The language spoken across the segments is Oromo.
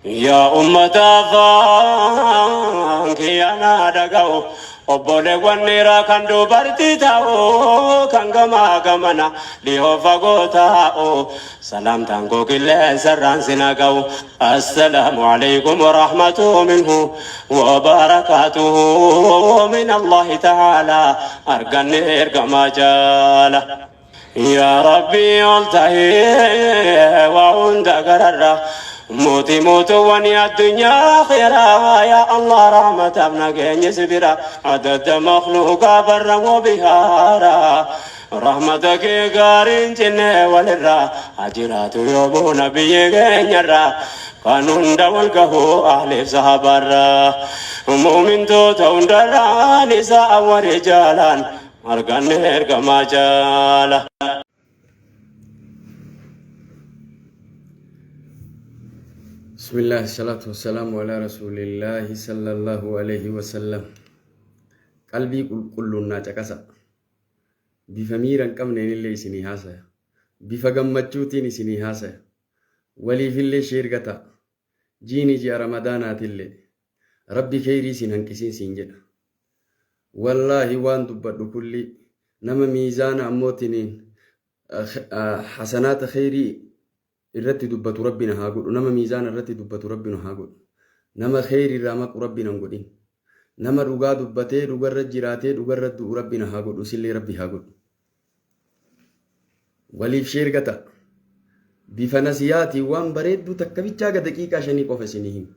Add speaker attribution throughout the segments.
Speaker 1: Yaa ummata afaan kiyya naa dhaga'u obboleewwan dhiiraa kan dubartii ta'u kan gamaa gamana dhihoo fagoo taa'u salaamtaan koo qilleensarraan sin haa ga'u assalaamu alaikum warahmatu minhu wabarakaatuhu min Allahi ta'ala arganne ergamaa jaala. Yaa Rabbii ol ta'ee waa hunda gararra mootii mootuwwanii addunyaa akhiraa yaa Allah rahmataaf nageenyi si bira adadda makhluuqaa barra wabihaara rahmata kee gaariin cinnee walirra haa jiraatu yoomuu nabiyyi keenyarra kan hunda wal gahuu ahliif sahabaarra muumintoota hundarraan isaa awwari jaalaan Arganne ergamaa jaala.
Speaker 2: بسم الله الصلاة والسلام على رسول الله صلى الله عليه وسلم. Qalbii qulqulluun naa caqasa. Bifa miira hin qabneen illee isinii haasaya. Bifa gammachuutiin isinii haasaya. Waliifillee sheer gataa. Jiini ji'a Ramadaanaatillee. Rabbi keeyrii sin hanqisin siin jedha. Wallaahi waan dubbadhu kulli nama miizaana ammootiniin hasanaata kheyrii irratti dubbatu Rabbi na haa godhu. Nama miizaana irratti dubbatu Rabbi nu haa godhu. Nama kheyrii irraa maqu Rabbi nan godhin. Nama dhugaa dubbatee dhugarra jiraatee dhugarra du'u Rabbi na haa godhu. Isillee Rabbi haa godhu. Waliif sheer gataa. Bifa nasiyaatiin waan bareedduu takka bichaa ga daqiiqaa shanii qofa isinii hima.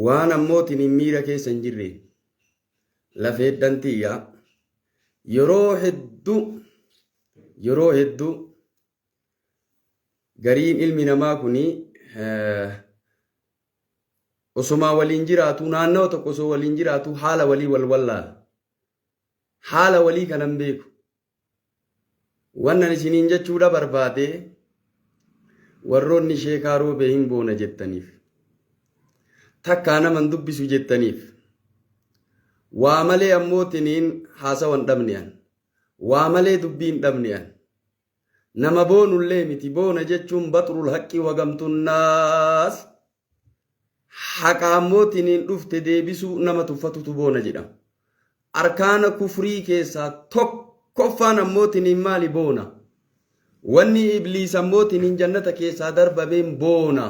Speaker 2: Waan ammootiin miira keessa hin jirreen lafeedhan tiyya yeroo hedduu yeroo hedduu gariin ilmi namaa kuni osomaa waliin jiraatu naannawa tokko osoo waliin jiraatu haala walii wal wallaala. Haala walii kanan beeku. Wannan isiniin jechuudha barbaade warroonni sheekaa roobee hin boona jettaniif takkaa naman dubbisu jettaniif waa malee ammootiniin haasawa hin dhabne an waa malee dubbii hin dhabne an nama boonullee miti boona jechuun baxrul haqqi wagamtunnaas Haqa ammootiniin dhufte deebisuu nama tuffatutu boona jedhama. Arkaana kufrii keessaa tokkoffaan ammootiniin maali boona? Wanni ibliis ammootiniin jannata keessaa darbameen boona.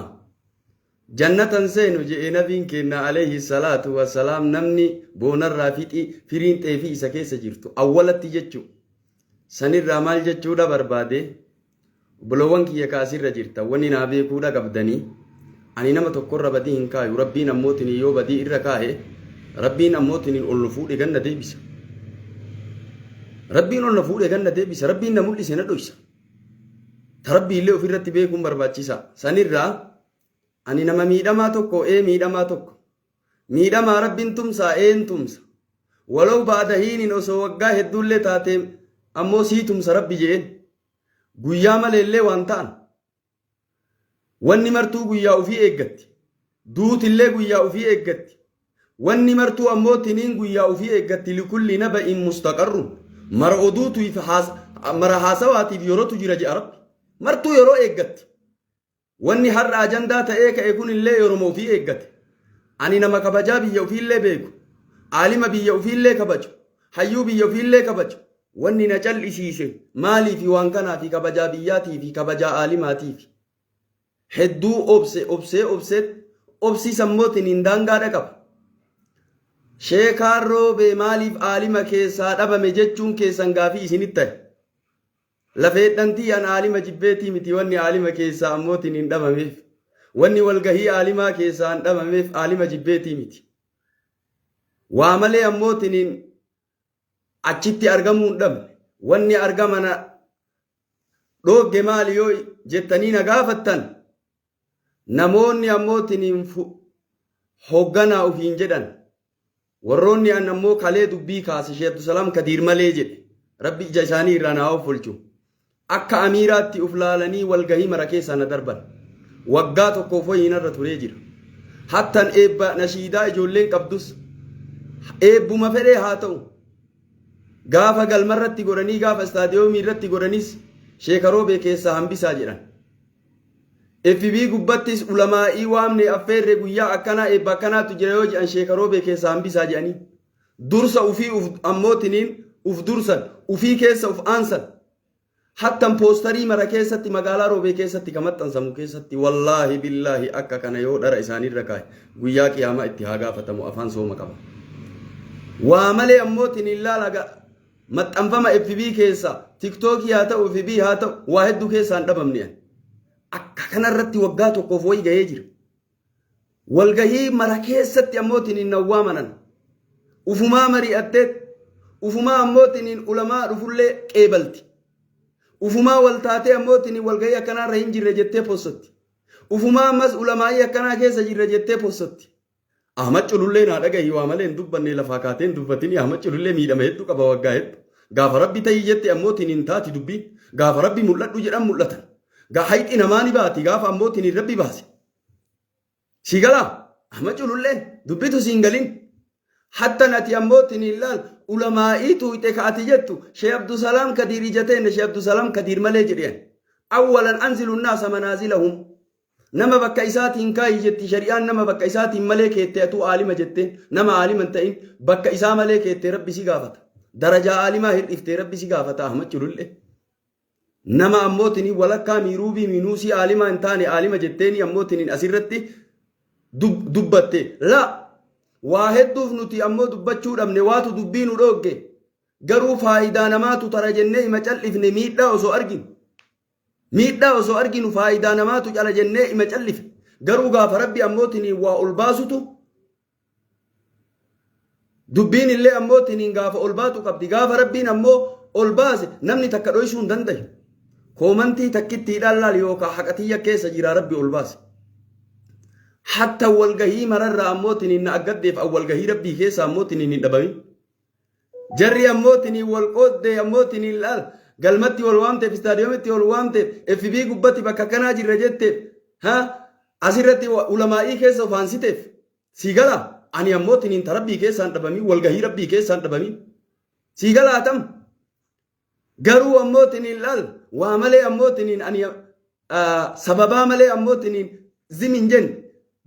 Speaker 2: Jannatan seenu je'e nabiin keenna alayhi salaatu wassalaam namni boonarraa fixi firiin xeefii isa keessa jirtu awwalatti jechuu. Sanirraa maal jechuudha barbaade? Obbolowwan kiyya ka asirra jirtan wanni naa beekuudha qabdanii ani nama tokkorra badii hin kaayu rabbiin ammootiniin yoo badii irra kaahe rabbiin ammootiniin ol nu fuudhe ganna deebisa rabbiin ol na fuudhe ganna deebisa rabbiin na mul'ise na dhoysa ta rabbii illee ofirratti beekuun barbaachisaa sanirraa ani nama miidhamaa tokko ee miidhamaa tokko miidhamaa rabbiin tumsaa een tumsa walow ba'da hiinin osoo waggaa hedduullee taatee ammoo sii tumsa rabbi je'een Guyyaa maleellee waan ta'an. Wanni martuu guyyaa ufii eeggatti. Duutillee guyyaa ufii eeggatti. Wanni martuu ammoo tiniin guyyaa ufii eeggatti likulli naba'in mustaqarrun. Mara oduutuif mara haasawaatiif yerootu jira je'a Rabbi. Martuu yeroo eeggatti. Wanni har'a ajandaa ta'ee ka'e kunillee yeroma ufii eeggate. Ani nama kabajaa biyya ufiillee beeku, aalima biyya ufiillee kabaju, hayyuu biyya ufiillee kabaju. Wanni na cal'isiise maaliifi waan kanaafi kabajaa biyyaatiifi kabajaa aalimaatiifi. Hedduu obse obsee obseet obsii sammootiniin daangaadha qaba. Sheekaan Roobee maaliif aalima keessaa dhabame jechuun keessan gaafii isinitti ta'e. Lafeedhan tiyyan aalima jibbeetii miti wanni aalima keessaa ammootiin hin dhabameef. Wanni walgahii aalimaa keessaa hin dhabameef aalima jibbeetii miti. Waa malee ammootiniin achitti argamuu hin dhabne. Wanni argama na dhoogge maali yoo jettanii na gaafattan namoonni ammootiniin hogganaa ofiin jedhan Warroonni an ammoo kalee dubbii kaase Sheekh Abdusalaam Kadiir malee jedhe. Rabbi ija isaanii irraa naa offolchu. Akka amiiraatti uf laalanii walgahii mara keessaa na darban. Waggaa tokkoof wayii narra turee jira. Hattan eebba nashiidaa ijoolleen qabdus eebbuma fedhee haa ta'u. Gaafa galmarratti godhanii gaafa istaadiyoomii irratti godhanis Sheeka Roobee keessaa hambisaa jedhan. FB gubbattis ulamaa'ii waamne affeerre, guyyaa akkanaa eebba akkanaatu jira yoo jedhan, Sheeka Roobee keessaa hambisaa jedhanii dursa ufii uf ammootiniin uf dursan, ufii keessa uf aansan. Hattan poostarii mara keessatti, magaalaa Roobee keessatti ka maxxansamu keessatti, wallaahi billaahi, akka kana yoo dhara isaaniirra kaa'e guyyaa qiyaamaa itti haa gaafatamu. Afaan sooma qaba. Waa malee ammootiin laala, maxxanfama FB keessa, TikTokii haa ta'u, FB haa ta'u, waa hedduu keessaan dhabamne. Ani akka kanarratti waggaa tokkoof wayi gahee jira. Walgahii mara keessatti ammootiin hin waamanan. Ufumaa mari'atteet, ufumaa ammootiin ulamaa dhufullee qeebalti. Ufumaa wal taatee ammootiin walgahii akkanaarra hin jirre jettee possatti. Ufumaa ammas ulamaa'ii akkanaa keessa jirre jettee possatti. Ahmad Culullee naa dhagahi, waa malee hin dubbanne, lafaa kaatee hin dubbatini. Ahmad Culullee miidhama hedduu qaba waggaa hedduu. Gaafa Rabbi ta'ii jette ammootiin hin taati dubbiin. Gaafa Rabbi mul'adhu jedhan mul'atan. Hayxi namaa ni baati gaafa ammootiin hin Rabbi baase. Si galaa? Ahmad Cululleen dubbitu siin galin. Hattan ati ammootiin hin laal ulamaa'ii tuuyxe ka ati jettu Shee Abdusalaam Kadiir ijateenne, Shee Abdusalaam Kadiir malee jedheen. Awwalan anzilu naasa manaazilahum. Nama bakka isaatiin kaayi jetti shari'aan. Nama bakka isaatiin malee keette atuu aalima jetteen, nama aalima hin ta'in bakka isaa malee keette, Rabbi si gaafata. Darajaa aalimaa hir'iftee, Rabbi si gaafata, Ahmad Culullee. Nama ammootiin walakkaa miiruubii miinuusii aalimaa hin taane aalima jetteeni ammootiin asirratti dubbatte. La waa hedduuf nuti ammoo dubbachuu dhabne, waatu dubbii nu dhoogge. Garuu faayidaa namaatu tara jennee ima callifne miidhaa osoo arginu. Miidhaa osoo arginu faayidaa namaatu cala jennee ima callifne. Garuu gaafa Rabbi ammootiin waa ol baasutu, dubbiin illee ammootiin gaafa ol baatu qabdi. Gaafa Rabbiin ammoo ol baase namni takka dhoysuu hin dandayu. Koomantii takkittiidhaan laal yookaan haqatiyya keessa jira Rabbi ol baase. Hatta walgahii mararraa ammootiin na aggaddeef walgahii Rabbii keessa ammootiin hin dhabamin. Jarri ammootiin wal qooddee ammootiin laal galmatti wal waamteef, istaadiyoomitti wal waamteef, FB gubbatti bakka kanaa jirra jetteef, ha asirratti ulamaa'ii keessa of aansiteef, si gala, ani ammootiin ta Rabbii keessaan dhabamin, walgahii Rabbii keessaan dhabamin, si galaa tam. Garuu ammootiin laal waa malee ammootiin ani sababaa malee ammootiin zim hin jenne,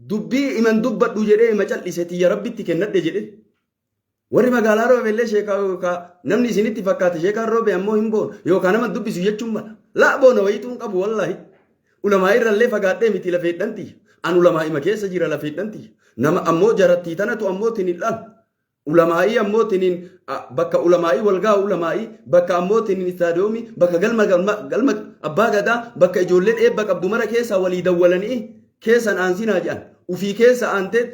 Speaker 2: dubbii iman dubbadhu jedhee ima cal'ise, tiyya Rabbitti kennadhe jedhe. Warri magaalaa Roobee illee sheekaa yookaan namni isinitti fakkaate sheekaan Roobee ammoo hin boonu yookaan nama dubbisu jechuun mala. Laa, boona wayituu hin qabu wallaahi. Ulamaa irrallee fagaadhee miti, lafeedhan tiyya. An ulamaa ima keessa jira, lafeedhan tiyya. Nama ammoo jarattii tanatu ammoo tinin laal. Ulamaa'ii ammoo tinin bakka ulamaa'ii walgaa, ulamaa'ii bakka ammoo tinin istaadiyoomii, bakka galma abbaa gadaa, bakka ijoolleen eebba qabdu mara keessaa walii dawwalanii keessan aansinaa jedhan. Ufii keessa aantee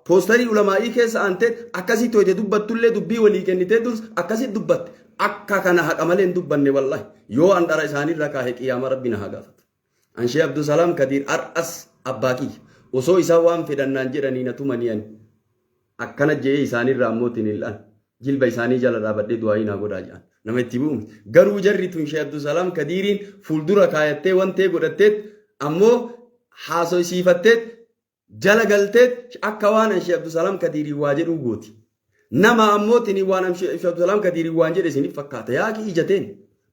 Speaker 2: poostarii ulamaa'ii keessa aantee akkasitti hoyte dubbattullee, dubbii walii kennitee durs akkasitti dubbatte. Akka kana haqa malee hin dubbanne wallahi. Yoo an dhara isaaniirra kaahe qiyaama Rabbi na haa gaafatu. An Shee Abdusalaam Kadiir har'as abbaa kiyya. Osoo isaan waan fedhannaan jedhanii na tumanii, ani akkana je'ee isaaniirraa ammootiin hin laan. Jilba isaanii jala dhaabadhee du'aayii naa godhaa jedhan. Nama itti bu'u. Garuu jarri tun Shee Abdusalaam Kadiiriin fuuldura kaayattee wantee godhatteet ammoo haasoysiifatteet jala galteet akka waan an Shee Abdusalaam Kadiirii waa jedhuu gooti. Nama ammootiin waan an Shee Abdusalaam Kadiirii waan jedhe isiniif fakkaata. Yaaqii ijateen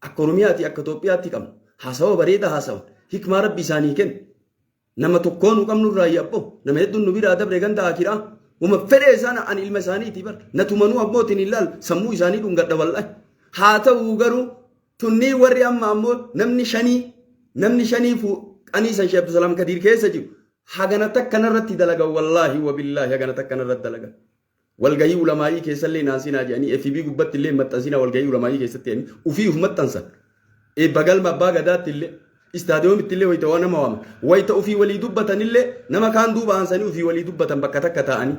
Speaker 2: akka Oromiyaati, akka Itoophiyaatti qabna. Haasawa bareeda haasawan. Hikmaa Rabbi isaanii kenna. Nama tokkoo nu qabnu irraa yabboo. Nama hedduun nu biraa dabre ganda akiraa. Uma fedhee isaan ani ilma isaaniiti bar. Na tumanuu abbootiin hin laal sammuu isaanii dhungadha wallahi. Haa ta'uu garuu tunnii warri amma ammoo namni shanii qanii san Shee Abdusalaam Kadiir keessa jiru hagana takkanarratti dalagan, wallaahi wabillaahi, hagana takkanarratti dalagan. Walgahii ulamaa'ii keessallee naansinaa jedhanii, FB gubbatti illee maxxansinaa walgahii ulamaa'ii keessatti jedhanii ufii uf maxxansan. Eebba galma abbaa gadaatti illee, istaadiyoomitti illee wayita waan nama waaman. Wayita ufii walii dubbatan illee nama kaan duuba aansanii ufii walii dubbatan bakka takka taa'anii.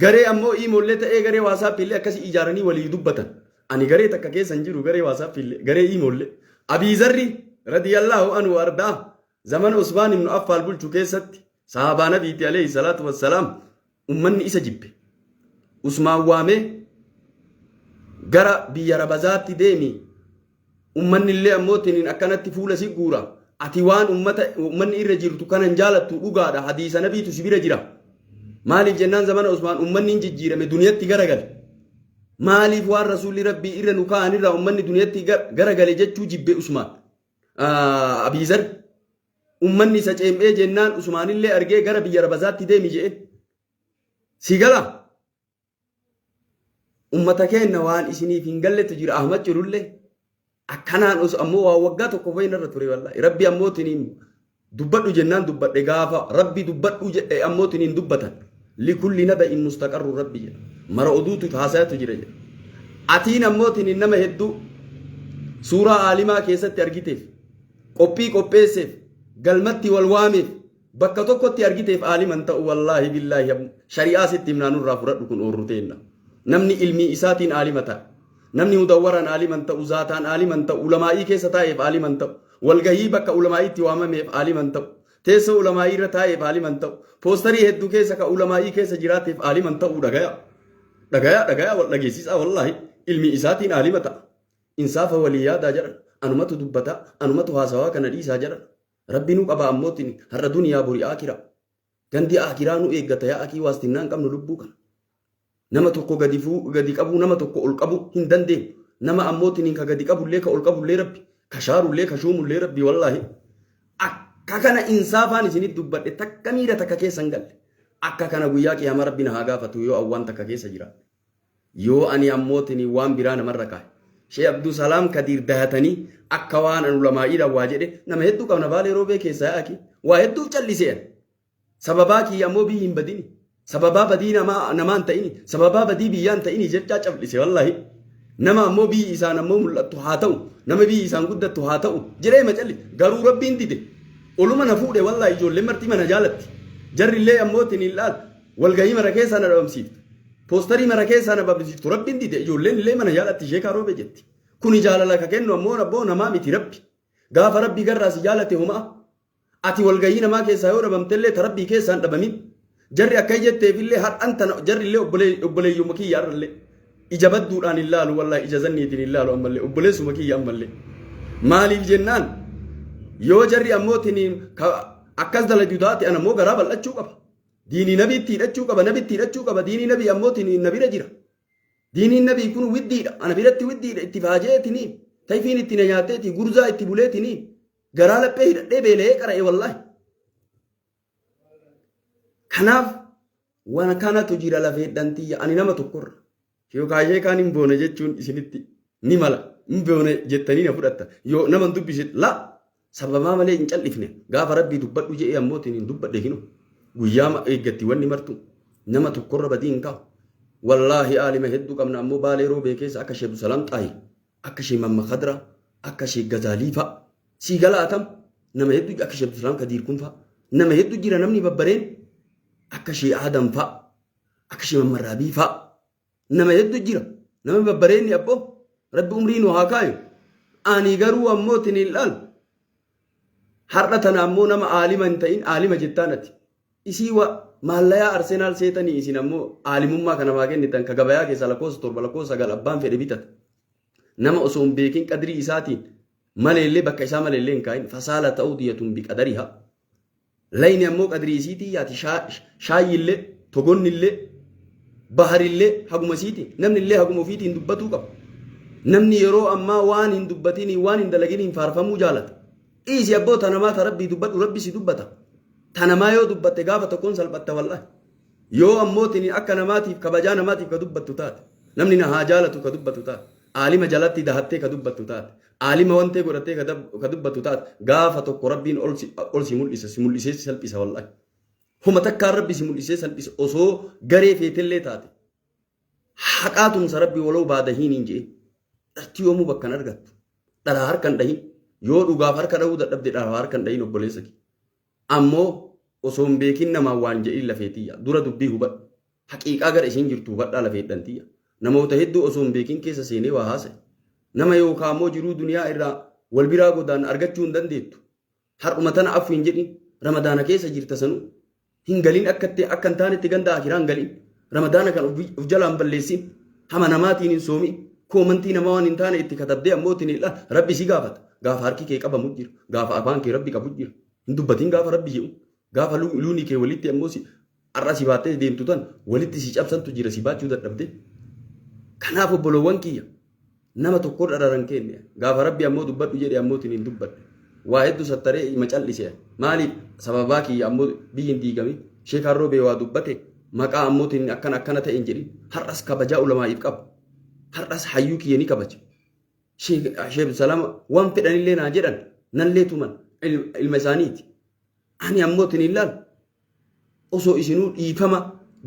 Speaker 2: Garee ammoo iimoollee ta'ee garee WhatsAppii illee akkasii ijaaranii walii dubbatan. Ani garee takka keessa hin jiru, garee WhatsAppii illee, garee iimoollee. Abiizarri radiyallahu anhu ardaa zaman Usmaan ibn Affaan bulchu keessatti sahaabaa nabiitti alayhi salaatu wassalaam ummanni isa jibbe. Usmaan waamee, gara biyya Rabazaatti deemi, ummanni illee ammoo tiniin akkanatti fuula si guura, ati waan ummata ummanni irra jirtu kanan jaalattu dhugaadha, hadiisa nabiitu si bira jira. Maaliif jennaan, zamana Usmaan ummanni hin jijjiirame, duniyatti garagale. Maaliif waan rasuulli Rabbii irra nu kaa'an irraa ummanni duniyatti garagale jechuu jibbe Usmaan. Abiizar. Ummanni isa ceem'ee jennaan Usmaanillee argee gara biyya Rabazaatti deemi je'een. Si gala? Ummata keenna waan isiniif hin galletu jira. Ahmad Culullee akkanaan osoo ammoo waan waggaa tokko fa'i narra ture wallaahi. Rabbi ammoo tiniin dubbadhu jennaan dubbadhe. Gaafa Rabbi dubbadhu jedhe ammoo tiniin dubbatan. Likulli naba'in mustaqarru Rabbi jedha. Mara oduutu haasayatu jira jedha. Atiin ammoo tiniin nama hedduu suuraa aalimaa keessatti argiteef, qophii qopheesseef, galmatti wal waameef, bakka tokkotti argiteef aalima hin ta'u. Wallaahi billaahi, shari'aa sitti himnaa, nurraa fudhadhu. Kun oorru teenna. Namni ilmii isaatiin aalima ta'a. Namni mudawwaraan aalima hin ta'u, zaataan aalima hin ta'u, ulamaa'ii keessa taa'eef aalima hin ta'u, walgahii bakka ulamaa'iitti waamameef aalima hin ta'u, teessoo ulamaa'ii irra taa'eef aalima hin ta'u, poostarii hedduu keessa ka ulamaa'ii keessa jiraateef aalima hin ta'u. Dhagaya, dhagaya, dhagaya, wal dhageessisaa. Wallaahi, ilmii isaatiin aalima ta'a. Insaafa walii yaadaa jedhan. Anumatu dubbata, anumatu haasawaa kana dhiisaa jedhan. Rabbi nu qaba ammootiin har'a duniyaa, bori aakira. Gandi aakiraa nu eeggata. Yaa akii, waastinnaa hin qabnu lubbuu kana. Nama tokko gadi fuu gadi qabuu, nama tokko ol qabu hin dandeenyu. Nama ammootiin ka gadi qabullee, ka ol qabullee Rabbi, ka shaarullee, ka shuumullee Rabbi. Wallaahi, akka kana insaafaan isinit dubbadhe, takka miira takka keessa hin galle. Akka kana guyyaa qiyaamaa Rabbi na haa gaafatu yoo awwaan takka keessa jiraadhe. Yoo ani ammootiin waan biraa namarra kaa'e. Shee Abdusalaam Kadiir dahatanii akka waan an ulamaa'iidhaan waa jedhe nama hedduu qabna Baalee Roobee keessaa. Yaa'aki, waa hedduuf callisee ani. Sababaa kiyya ammoo biyyi hin badini. Sababaa badii namaa namaan ta'ini. Sababaa badii biyyaan ta'ini jechaa cal'ise wallaahi. Nama ammoo biyyi isaan ammoo mul'attu haa ta'u. Nama biyyi isaan guddattu haa ta'u. Jedhee ma calli. Garuu Rabbiin dide. Oluma na fuudhe wallaahi, ijoolleen marti mana jaalatti. Jarrillee ammoo ittiin hin laal. Walgahii mara keessaa na dhabamsiiftu. Poostarii mara keessaa na dhabamsiiftu. Rabbiin dide, ijoolleen illee mana jaalatti sheekaa Roobe jetti. Kuni jaalala ka kennu ammoo abboo namaa miti, Rabbi. Gaafa Rabbi garraa si jaalate homaa. Ati walgahii namaa keessaa yoo dhabamtellee ta Rabbii keessaa hin dhabamin. Jarri akka jetteefillee har'an tana jarrillee obboleeyyuma kiyya har'allee. Ija badduudhaan hin laalu wallaahi, ija zanniitiin hin laalu ammallee, obboleessuma kiyya ammallee. Maaliif jennaan, yoo jarri ammoo tiniin akkas dalaju taate, an ammoo garaa bal'achuu qaba. Diinii nabiitti hidhachuu qaba, nabitti hidhachuu qaba. Diinii nabii ammoo tiniin na bira jira. Diiniin nabii kun widdiidha. Ana biratti widdiidha. Itti faajeetiniin. Tayfiin itti na nyaatteeti. Gurzaa itti buleetiniin. Garaa laphee hidhadhee beela'ee qara'e wallaahi. Kanaaf waan kanatu jira lafeedhaan tiyya, ani nama tokkorra. Yookaan sheekaan hin boone jechuun isinitti ni mala. Hin boone jettanii na fudhatta. Yoo nama hin dubbise la sababaa malee hin cal'ifne. Gaafa Rabbii dubbadhu jedhee ammoo hin dubbadhe kinu. Guyyaa eeggatti wanni martu, nama tokkorra badii hin kaa'u. Wallaahi, aalima hedduu qabna ammoo Baalee Roobee keessa, akka Sheek Salaam Xaahir, akka Sheek Mamma Khadra, akka Sheek Gazaalii fa'a. Sii galaatam nama hedduu, akka Sheek Abdusalaam Kadiir kun fa'a. Nama hedduu jira, namni babbareen akka Sheek Adam fa'a, akka Sheek Mamma Raabii fa'a. Nama hedduu jira. Nama babbareenni abboo Rabbi umrii nu haa kaayu. Ani garuu ammoo tiniin laal. Har'a tana ammoo nama aalima hin ta'in aalima jettaan ati. Isii wa maallayaa Arsenaal seetanii, isin ammoo aalimummaa kana maa kennitan, ka gabayaa keessaa lakkoofsa 7, lakkoofsa 9 abbaan fedhe bitata. Nama osoo hin beekin qadrii isaatiin maleellee bakka isaa maleellee hin kaa'in, fasaala ta'uu diyatun biqadariha. Layni ammoo qadrii isiitii yaati, shaayyillee, togonnillee, baharillee haguma isiitiin, namnillee haguma ofiitiin dubbatuu qaba. Namni yeroo ammaa waan hin dubbatiniin, waan hin dalaginiin faarfamuu jaalata. Dhiisi abboo, ta namaa, ta Rabbii dubbadhu, Rabbi si dubbata. Ta namaa yoo dubbatte gaafa tokkoon salphatta wallahi. Yoo ammoo tini akka namaatiif, kabajaa namaatiif ka dubbattu taate, namni na haa jaalatu ka dubbattu taate, aalima jalatti dahattee ka dubbattu taate, aalima wantee godhattee ka dubbattu taate, gaafa tokko Rabbiin ol si mul'isa, si mul'isee si salphisa wallahi. Homa takkaan Rabbi si mul'isee salphisa osoo garee feetellee taate. Haqaa tumsa Rabbi waloo baada hiin hin je'in. Dharti yoomuu bakka hin argattu. Dharaa harka hin dhahin. Yoo dhugaaf harka dhahuu dadhabde, dharaa harka hin dhahin obboleessa kee. Ammoo osoo hin beekin namaan waan jedhin lafeetiyya. Dura dubbii hubadhu. Haqiiqaa gara isiin jirtu hubadhaa lafeedhantiyya. Namoota hedduu osoo hin beekin keessa seenee waa haasa'e. Nama yookaan ammoo jiruu duniyaa irraa wal biraa godaan argachuu hin dandeettu. Har'uma tana afu hin jedhin. Ramadaana keessa jirta sanuu. Hin galin, akka itti akka hin taanetti ganda akiraa hin galin. Ramadaana kan of jalaan balleessin. Hama namaatiin hin soomin. Koomantii namaa waan hin taane itti katabdee ammoo ittiin hin Rabbi si gaafata. Gaafa harki kee qabamu jira. Gaafa afaan kee Rabbi qabu jira. Hin dubbatin gaafa Rabbi jedhu. Gaafa luuni kee walitti ammoo si har'a si baattee deemtu tan walitti si cabsantu jira, si baachuu dadhabde. Kanaaf obboloowwan kiyya, nama tokko dhararan kenne. Gaafa Rabbi ammoo dubbadhu jedhe ammoo ittiin hin dubbadhe. Waa hedduu sattaree ima callise. Maaliif sababaa kiyya ammoo biyyi hin diigamin. Sheekaan Roobee waa dubbate maqaa ammootiin akkana akkana ta'e hin jedhin. Har'as kabajaa ulamaa'iif qaba. Har'as hayyuu kiyya ni kabaja. Sheek Salaam waan fedhanillee naa jedhan nallee tuman ilma isaaniiti. Ani ammootiin hin laalu. Osoo isinuu dhiifama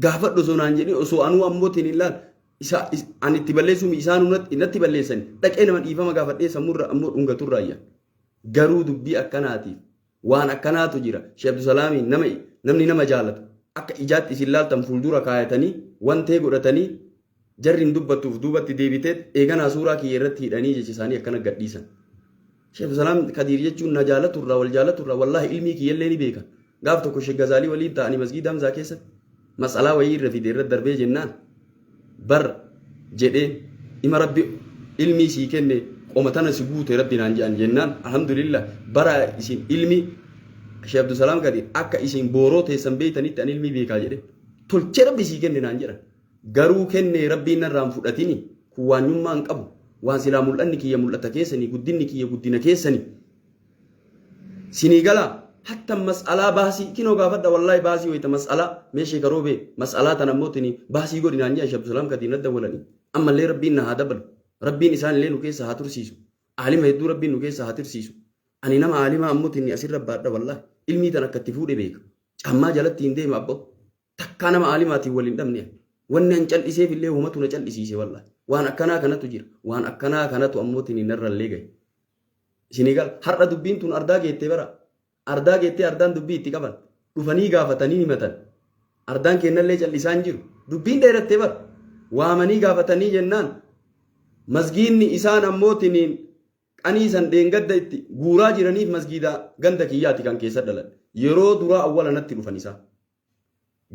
Speaker 2: gaafadhu osoo naan jedhin osoo anuu ammootiin hin laalu. Isa ani itti balleessuun isaanuu natti balleessani. Dhaqee nama dhiifama gaafadhee sammuurra ammoo dhungaturraa iyya. Garuu dubbii akkanaatiif waan akkanaatu jira. Sheek Abdusalaamiin nama namni nama jaalatu akka ijaatti isin laaltan fuuldura kaayatanii wantee godhatanii jarri hin dubbattuuf duubatti deebiteet eeganaa suuraa kiyya irratti hidhanii jecha isaanii akkana gadhiisan. Sheek Abdusalaam Kadiir jechuun na jaalaturraa wal jaalaturraa wallaahi ilmii kiyyallee ni beekan. Gaaf tokko Sheek Gazaalii waliin ta'anii masgiida Hamzaa keessatti mas'alaa wayii irra fide irra darbee jennaan bar jedhee ima rabbi ilmii sii kenne qoma tana si guute rabbi naan jedhan jennaan alhamdulillah bara isin ilmi Sheekh Abdusalaam Kadiir akka isin booroo teessan beeytanitti an ilmii beekaa jedhe tolchee rabbi sii kenne naan jedhan. Garuu kenne rabbiin narraa hin fudhatini kun waanyummaa hin qabu waan silaa mul'anni kiyya mul'ata keessanii guddinni kiyya guddina keessanii sinii galaa hatta mas'alaa baasii kinoo gaafadha wallaahi baasii wayita mas'alaa mee sheeka roobee mas'alaa tana immoo tini baasii godhi naan jedhan Sheekh Abdusalaam Kadiir na dawwalanii ammallee rabbiin na haa dabalu rabbiin isaan illee nu keessa haa tursiisu aalima hedduu rabbiin nu keessa haa tursiisu ani nama aalimaa ammoo tini asirra baadha wallaahi ilmii tan akka itti fuudhe beeka caammaa jalatti hin deema abboo Takkaa nama aalimaatiin wal hin dhabne ani. Wanni an cal'iseef illee homatu na cal'isiise wallahi. Waan akkanaa kanatu jira. Waan akkanaa kanatu ammoo tini narrallee gahe. Isinii gala. Har'a dubbiin tun ardaa geettee bara. Ardaa geettee ardaan dubbii itti qaban. Dhufanii gaafatanii himatan. Ardaan keennallee cal'isaa hin jiru. Dubbiin dheerattee bara. Waamanii gaafatanii jennaan masgiinni isaan ammoo tiniin qanii san dheengadda itti guuraa jiraniif masgiida ganda kiyyaati kan keessa dhaladhe. Yeroo duraa awwala natti dhufan isaan.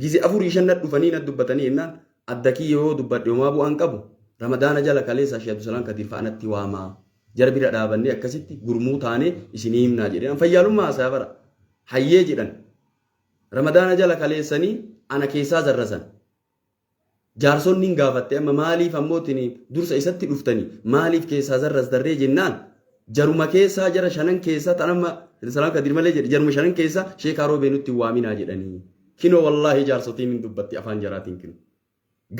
Speaker 2: Gize afurii shan nat dhufanii nat dubbatanii jennaan adda kiyya yoo dubbadhe homaa bu'aan qabu Ramadaana jala kaleessa Sheekh Abdusalaam Kadiir fa'a natti waamaa jara bira dhaabannee akkasitti gurmuu taanee isinii himnaa jedhee an fayyaalummaa haasaya bara hayyee jedhan Ramadaana jala kaleessanii ana keessaa zarrasan Jaarsonni hin gaafatte amma maaliif ammoo tini dursa isatti dhuftani maaliif keessaa zarrastarree jennaan jaruma keessaa jara shanan keessaa tan amma Salaam Kadir malee jedhe jaruma shanan keessaa sheekaa roobee nutti hin waaminaa jedhanii kinoo wallaahi jaarsotiin hin dubbatti afaan jaraatiin kinoo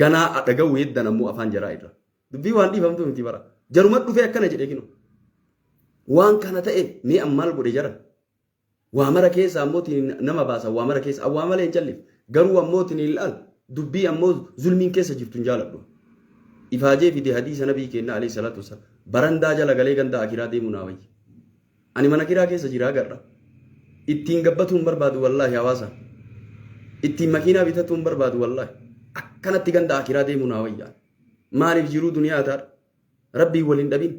Speaker 2: ganaa dhaga'uu heddan ammoo afaan jaraa irra dubbii waan dhiifamtu miti bara jaruma dhufee akkana jedhe kinoo waan kana ta'e mee ammaal godhe jara Waa mara keessa ammoo tiin nama baasa waa mara keessa waa malee hin callif garuu ammoo tiin ilaal dubbii ammoo zulmiin keessa jirtu hin jaaladhu. Ifaajee fide hadiisa nabii keenna alayhi salaatu wassalaam barandaa jala galee ganda akiraa deemuu naa wayya. Ani mana kiraa keessa jira agarra. Ittiin gabbatuu hin barbaadu wallaahi hawaasa. Ittiin makiinaa bitatuu hin barbaadu wallaahi. Akkanatti ganda akiraa deemuu naa wayya. Maaliif jiruu duniyaa taadha? Rabbiin wal hin dhabin.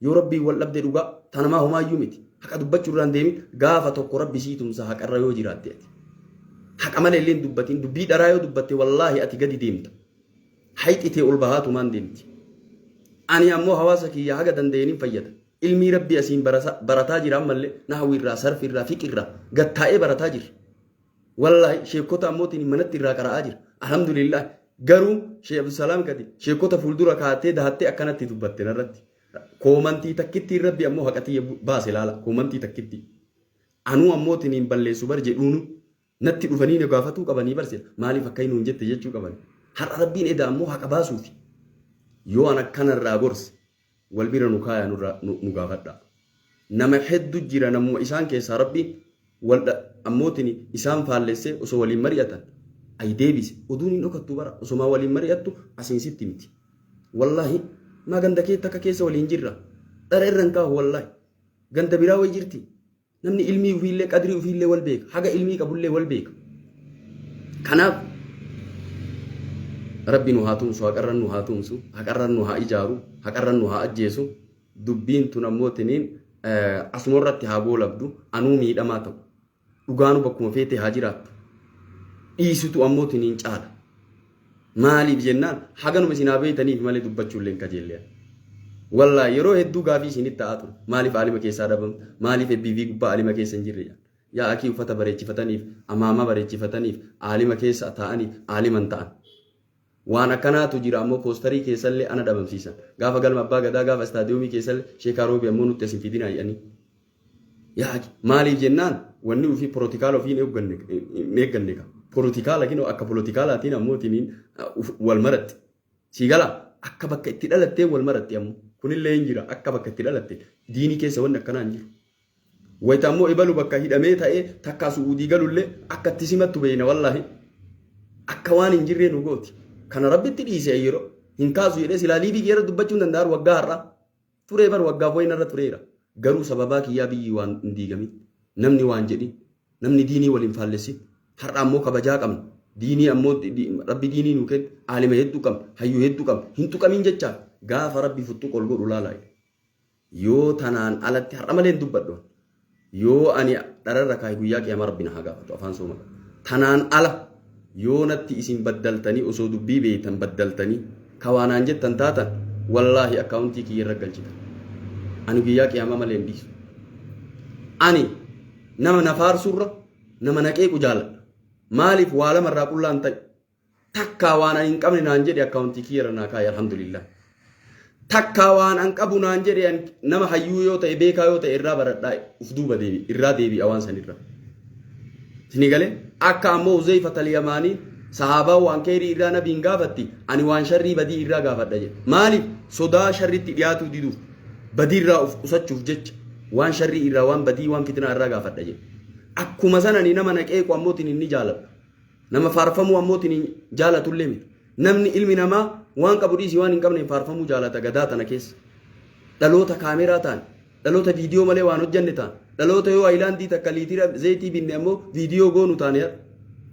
Speaker 2: Yoo Rabbiin wal dhabde dhugaa ta namaa homaayyuu miti. Haqa dubbachuu irraa hin deemin gaafa tokko Rabbi sii tumsa haqarra yoo jiraatte ati. Haqa malee illee hin dubbatin dubbii dharaa yoo dubbatte wallaahi ati gadi deemta. Hayxi tee ol bahaatumaan deemti. Ani ammoo hawaasa kiyya haga danda'een hin fayyada. Ilmii Rabbii asiin barataa jira ammallee nahwi irraa sarfi irraa fiqi irraa gattaa'ee barataa jira. Wallaahi sheekota ammootiin manatti irraa qara'aa jira. Alhamdulillah. Garuu Sheekh Abdusalaam gadi sheekota fuuldura kaatee dahattee akkanatti dubbatte narratti. Koomantii takkittiin rabbi ammoo haqa tiyya baase laala. Koomantii takkittii. Anuu ammootiin hin balleessu bar jedhuunu natti dhufanii na gaafatuu qabanii barse maaliif akka inni jette jechuu qaban. Har'a rabbiin edaa ammoo haqa baasuufi. Yoo an akkanarraa gorse wal bira nu kaayaa nurraa nu gaafadhaa. Nama heddu jira namuma isaan keessaa rabbiin wal ammootini isaan faallessee osoo waliin mari'atan ay deebise oduun hin dhokattu bara osomaa waliin mari'attu asiin sitti miti. Wallaahi maa ganda kee takka keessa waliin jirra dhara irra hin kaahu wallaahi ganda biraa wayi jirti namni ilmii ufiillee qadrii ufiillee wal beeka haga ilmii qabullee wal beeka. Kanaaf rabbi nu haa tumsu haqarran nu haa tumsu haqarran nu haa ijaaru haqarran nu haa ajjeesu dubbiin tun ammoo tiniin asuma irratti haa goolabdu anuu miidhamaa ta'u dhugaanu bakkuma feete haa jiraattu dhiisutu ammoo tiniin caala maaliif jennaan haganuma isin haa beeytaniif malee dubbachuu illee hin kajeellee wallaahi yeroo hedduu gaafii isinitti ta'aa ture maaliif aalima keessaa dhabamta maaliif FBV gubbaa aalima keessa hin jirre jedhan yaa akii uffata bareechifataniif amaamaa bareechifataniif aalima keessa taa'aniif aaliman ta'an Waan akkanaatu jira ammoo poostarii keessallee ana dhabamsiisan. Gaafa galma abbaa gadaa gaafa istaadiyoomii keessallee sheekaa roobii ammoo nutti as hin fidinaa jedhanii. Yaa maaliif jennaan wanni ofii pirotikaala ofii hin eegganne ka. Pirotikaala kinoo akka pirootikaalaatiin ammoo tiniin wal maratti. Sii gala akka bakka itti dhalattee wal maratti ammoo kunillee hin jira akka bakka itti dhalatte diinii keessa wanni akkanaa hin jiru. Wayita ammoo ebalu bakka hidhamee ta'ee takkaa su'uudii galullee akka itti simattu beeyna wallaahi. Akka waan hin jirree nu gooti. Kana rabbitti dhiise yeroo hin kaasu jedhee silaa liivii keessa dubbachuu hin danda'an waggaa har'aa. Turee bar waggaaf wayi narra tureera. Garuu sababaa kiyyaa biyyi waan hin diigamin. Namni waan jedhin. Namni diinii wal hin faallessin. Har'a ammoo kabajaa qabna. Diinii ammoo rabbi diinii nuu kenne. Aalima hedduu qabna. Hayyuu hedduu qabna. Hin tuqamin jechaa. Gaafa rabbi futtuq ol godhu laalaa. Yoo tanaan alatti har'a malee hin dubbadhu. Yoo ani dhararra kaahe guyyaa qiyaamaa rabbi na haa gaafatu afaan sooma qaba. Tanaan ala yoo natti isin baddaltanii osoo dubbii beeytan baddaltanii ka waa naan jettan taatan wallaahi akkaawuntii kiyya irra galchitan. Ani guyyaa qiyaamaa malee hin dhiisu. Ani nama na faarsurra nama na qeequ jaaladha. Maaliif waa lamarraa qullaan ta'e? Takkaa waan ani hin qabne naan jedhe akkaawuntii kiyya irra naa kaaye alhamdulillah. Takkaa waan an qabu naan jedhe nama hayyuu yoo ta'e beekaa yoo ta'e irraa baradhaa uf duuba deebi irraa deebi'a waan sanirra. Isinii galee akka ammoo Huzeyfat al-Yamaanii sahaabaa waan keerii irraa nabiin gaafatti ani waan sharrii badii irraa gaafadha jedhe. Maaliif sodaa sharritti dhiyaatuu diduuf badii irraa of qusachuuf jecha waan sharrii irraa waan badii waan fitnaa irraa gaafadha jedhe. Akkuma san ani nama na qeequ ammootiin inni jaaladha. Nama faarfamuu ammootiin hin jaalatullee miti. Namni ilmi namaa waan qabu dhiisii waan hin qabneen faarfamuu jaalata gadaa tana keessa. Dhaloota kaameraa ta'an, dhaloota viidiyoo malee waan hojjanne ta'an, dhaloota yoo ayilaandii takka liitira zayitii binne ammoo viidiyoo goonu taane har'a.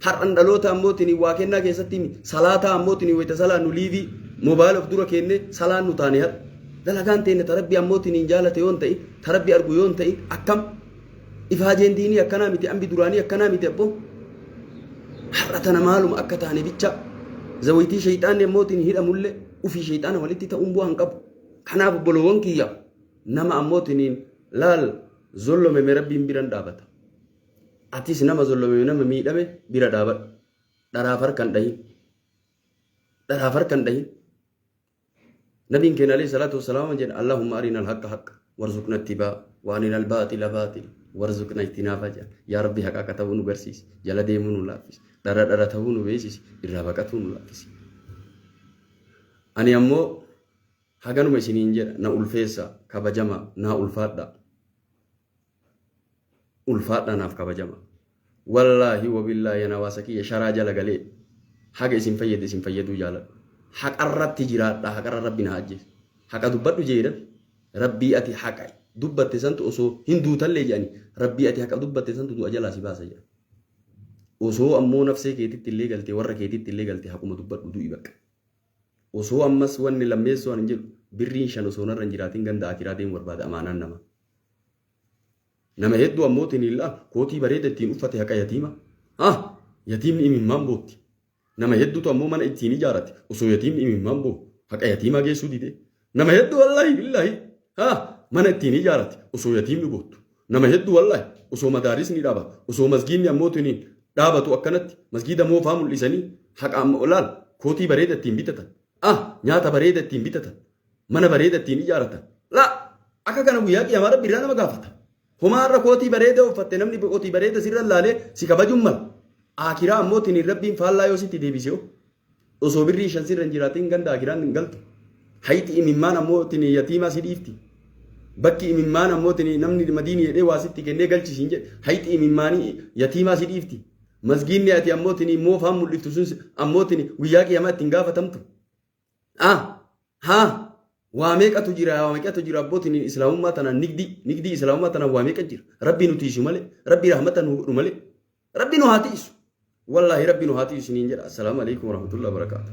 Speaker 2: Har'an dhaloota ammootiin waa kennaa keessatti salaataa ammootiin wayita salaannu liivii moobaayila of dura keenne salaannu taane har'a. Dalagaan teenne ta rabbi ammootiin hin jaalate yoo hin ta'in, ta rabbi argu yoo hin ta'in akkam? Ifaajeen diinii akkanaa miti, ambi duraanii akkanaa miti abboo. Har'a tana maaluma akka taane bicha zawayitii shayxaanni ammootiin hidhamullee ufii shayxaana walitti ta'uun bu'aa hin qabu. Kanaaf obboloowwan kiyya nama ammootiin laal zollomeme rabbiin biran dhaabata. Atis nama zollomeme nama miidhame bira dhaabadhu. Dharaaf harka hin dhahin. Dharaaf harka hin dhahin. Nabiin keenya alayhi salaatu wassalaam jedha Allahumma arina al-haqqa haqqa warzuqna ittibaa wa arina al-baaxila baaxila warzuqna ijtinaaba jedha. Yaa Rabbi haqa haqa ta'uu nu garsiisi, jala deemuu nu laaffisi, dhara dhara ta'uu nu beeksisi, irraa baqatuu nu laaffisi. Ani ammoo haganuma isiniin jedha na ulfeessa kabajama naa ulfaadha. Ulfaadhaa naaf kabajama. Wallaahi wabillaahi an hawaasa kiyya sharaa jala galee haga isin fayyade isin fayyaduu jaaladhu. Haqarratti jiraadha haqarra rabbi na ajjeesu. Haqa dubbadhu jee rabbi. Rabbii ati haqa dubbatte santu osoo hin duutallee jedhani rabbii ati haqa dubbatte santu du'a jalaa si baasa jedhan. Osoo ammoo nafsee keetitti illee galtee warra keetitti illee galtee haquma dubbadhu du'i bakka. Osoo ammas wanni lammeessoo ani jedhu birriin shan osoo narra hin jiraatin ganda akiraa deemu barbaada amaanaan namaa. Nama hedduu ammoo tiniillaa kootii bareeda ittiin uffate haqa yatiima. Ah! Yatiimni imimmaan bootti. Nama hedduutu ammoo mana ittiin ijaarate osoo yatiimni imimmaan boo'u haqa yatiimaa geessuu didee. Nama hedduu wallaahi billaahi ah! Mana ittiin ijaarate osoo yatiimni boottu. Nama hedduu wallaahi osoo madaarisni dhaabatu osoo masgiinni ammoo tiniin dhaabatu akkanatti masgiida moofaa mul'isanii haqa ammoo laal kootii bareeda ittiin bitatan. Ah! Nyaata bareeda ittiin bitatan. Mana bareeda ittiin ijaaratan. Laa! Akka kana guyyaa qiyaamaa rabbi irraa nama gaafata. Homaa har'a kootii bareeda uffatte namni kootii bareeda sirra laalee si kabajuun mala. Aakiraa ammoo tiniin rabbiin faallaa yoo sitti deebise hoo? Osoo birrii shan sirra hin jiraatin ganda akiraan hin galtu. Hayti imimmaan ammoo tiniin yatiimaa si dhiifti. Bakki imimmaan ammoo tiniin namni madiini jedhee waa sitti kennee galchi siin jedhe. Hayti imimmaanii yatiimaa si dhiifti. Masgiinni ati ammoo tiniin moofaan mul'iftu sun ammoo tiniin guyyaa qiyaamaa ittiin gaafatamtu. Ah, haa, waa meeqatu jira, waa meeqatu jira abbootiin islaamummaa tanaan nigdii, nigdii islaamummaa tanaan waa meeqa jira. Rabbi nu tiisu malee, Rabbi rahmata nu godhu malee, Rabbi nu haa tiisu. Wallaahi Rabbi nu haa tiisu isiniin jedha. Assalaamu alaikum warahmatullahi wabarakaatuh.